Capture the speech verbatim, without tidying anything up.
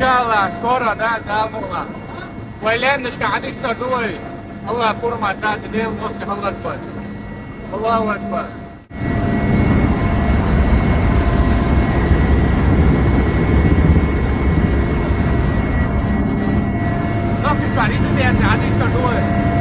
Иншалла, скоро, да, да, Аллах. Вайлен нишка адис сардуй. Аллах курма, да, дел моски халлак бай. Аллаху акбар. Нахчи чаризи ден адис сардуй.